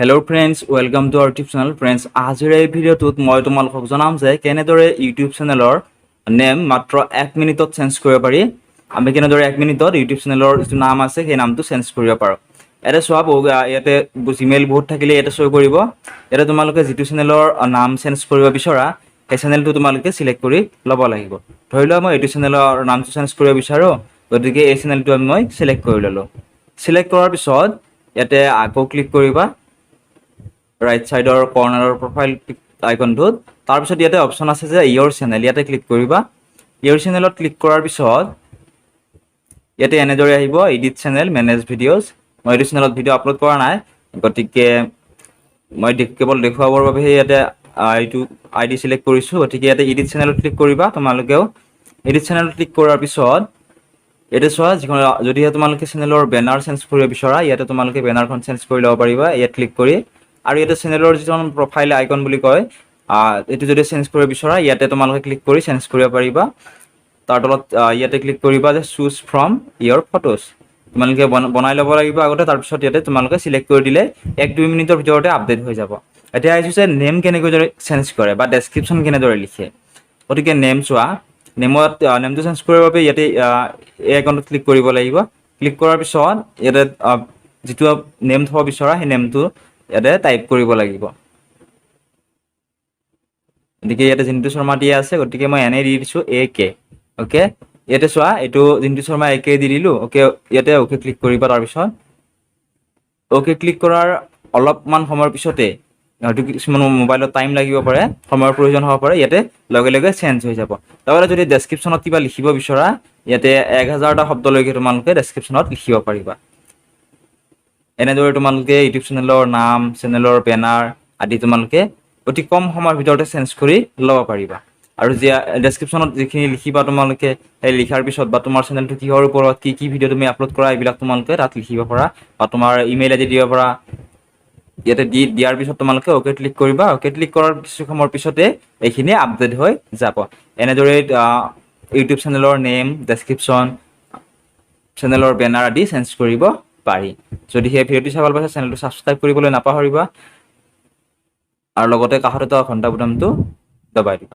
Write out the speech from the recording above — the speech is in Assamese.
Hello friends, welcome to our YouTube channel. Friends, আজিৰ এই ভিডিঅ'টোত মই তোমালোকক জনাম যে কেনেদৰে ইউটিউব চেনেলৰ নেম মাত্ৰ এক মিনিটত চেঞ্জ কৰিব পাৰি। আমি কেনেদৰে এক মিনিটত ইউটিউব চেনেলৰ যিটো নাম আছে, সেই নামটো চেঞ্জ কৰিব পাৰোঁ। ইয়াতে চোৱা, বহু ইয়াতে জিমেইল বহুত থাকিলে ইয়াতে শ্ব' কৰিব। ইয়াতে তোমালোকে যিটো চেনেলৰ নাম চেঞ্জ কৰিব বিচৰা, সেই চেনেলটো তোমালোকে চিলেক্ট কৰি ল'ব লাগিব। ধৰি লোৱা, মই এইটো চেনেলৰ নামটো চেঞ্জ কৰিব বিচাৰোঁ, গতিকে এই চেনেলটো মই চিলেক্ট কৰি ল'লোঁ। চিলেক্ট কৰাৰ পিছত ইয়াতে আকৌ ক্লিক কৰিবা ৰাইট ছাইডৰ কৰ্ণাৰৰ প্ৰফাইল আইকনটোত। তাৰপিছত ইয়াতে অপশ্যন আছে যে ইয়ৰ চেনেল, ইয়াতে ক্লিক কৰিবা। ইয়ৰ চেনেলত ক্লিক কৰাৰ পিছত ইয়াতে এনেদৰে আহিব, এডিট চেনেল, মেনেজ ভিডিঅ'জ। মই এইটো চেনেলত ভিডিঅ' আপলোড কৰা নাই, গতিকে মই কেৱল দেখুৱাবৰ বাবেহে ইয়াতে এইটো আই ডি চিলেক্ট কৰিছোঁ। গতিকে ইয়াতে এডিট চেনেলত ক্লিক কৰিবা তোমালোকেও। এডিট চেনেলত ক্লিক কৰাৰ পিছত ইয়াতে চোৱা, যিখন যদিহে তোমালোকে চেনেলৰ বেনাৰ চেঞ্জ কৰিব বিচৰা, ইয়াতে তোমালোকে বেনাৰখন চেঞ্জ কৰি ল'ব পাৰিবা ইয়াত ক্লিক কৰি। আৰু ইয়াতে চেনেলৰ যিখন প্ৰফাইল আইকন বুলি কয়, এইটো যদি চেঞ্জ কৰিব বিচৰা, ইয়াতে তোমালোকে ক্লিক কৰি চেঞ্জ কৰিব পাৰিবা। তাৰ তলত ইয়াতে ক্লিক কৰিবা যে চুজ ফ্ৰম ইয়ৰ ফটোজ। তোমালোকে বনাই ল'ব লাগিব আগতে। তাৰপিছত ইয়াতে তোমালোকে চিলেক্ট কৰি দিলে 1-2 মিনিটৰ ভিতৰতে আপডেট হৈ যাব। এতিয়া আহিছোঁ যে নেম কেনেকৈ চেঞ্জ কৰে বা ডেছক্ৰিপশ্যন কেনেদৰে লিখে। গতিকে নেম চোৱা, নেমটো চেঞ্জ কৰিবৰ বাবে ইয়াতে এই আইকনটোত ক্লিক কৰিব লাগিব। ক্লিক কৰাৰ পিছত ইয়াতে যিটো নেম থ'ব বিচৰা, সেই নেমটো ইয়াতে টাইপ কৰিব লাগিব। গতিকে ইয়াতে জিন্তু শৰ্মা দিয়া আছে, গতিকে মই এনেই দি দিছোঁ এ কে। অ'কে, ইয়াতে চোৱা, এইটো জিন্তু শৰ্মা এ কে দি দিলোঁ। অ'কে, ইয়াতে অ'কে ক্লিক কৰিবা। তাৰপিছত অ'কে ক্লিক কৰাৰ অলপমান সময়ৰ পিছতে, হয়তো কিছুমান মোবাইলত টাইম লাগিব পাৰে, সময়ৰ প্ৰয়োজন হ'ব পাৰে, ইয়াতে লগে লগে চেঞ্জ হৈ যাব। লগতে যদি ডেছক্ৰিপশ্যনত কিবা লিখিব বিচৰা, ইয়াতে 1000টা শব্দলৈকে তোমালোকে ডেছক্ৰিপশ্যনত লিখিব পাৰিবা। এনেদৰে তোমালোকে ইউটিউব চেনেলৰ নাম, চেনেলৰ বেনাৰ আদি তোমালোকে অতি কম সময়ৰ ভিতৰতে চেঞ্জ কৰি ল'ব পাৰিবা। আৰু যি ডেছক্ৰিপশ্যনত যিখিনি লিখিবা তোমালোকে, সেই লিখাৰ পিছত বা তোমাৰ চেনেলটো কিহৰ ওপৰত, কি কি ভিডিঅ' তুমি আপলোড কৰা, এইবিলাক তোমালোকে তাত লিখিব পাৰা বা তোমাৰ ইমেইল আই ডি দিব পাৰা। ইয়াতে দি দিয়াৰ পিছত তোমালোকে অ'কে ক্লিক কৰিবা। অ'কে ক্লিক কৰাৰ কিছু সময়ৰ পিছতে এইখিনি আপডেট হৈ যাব। এনেদৰে ইউটিউব চেনেলৰ নেম, ডেছক্ৰিপশ্যন, চেনেলৰ বেনাৰ আদি চেঞ্জ কৰিব পাৰি। যদি সেই ভিডিঅ'টো চাই ভাল পাইছে, চেনেলটো ছাবস্ক্ৰাইব কৰিবলৈ নাপাহৰিবা আৰু লগতে কাষতে থকা ঘণ্টা বুটামটো দবাই দিবা।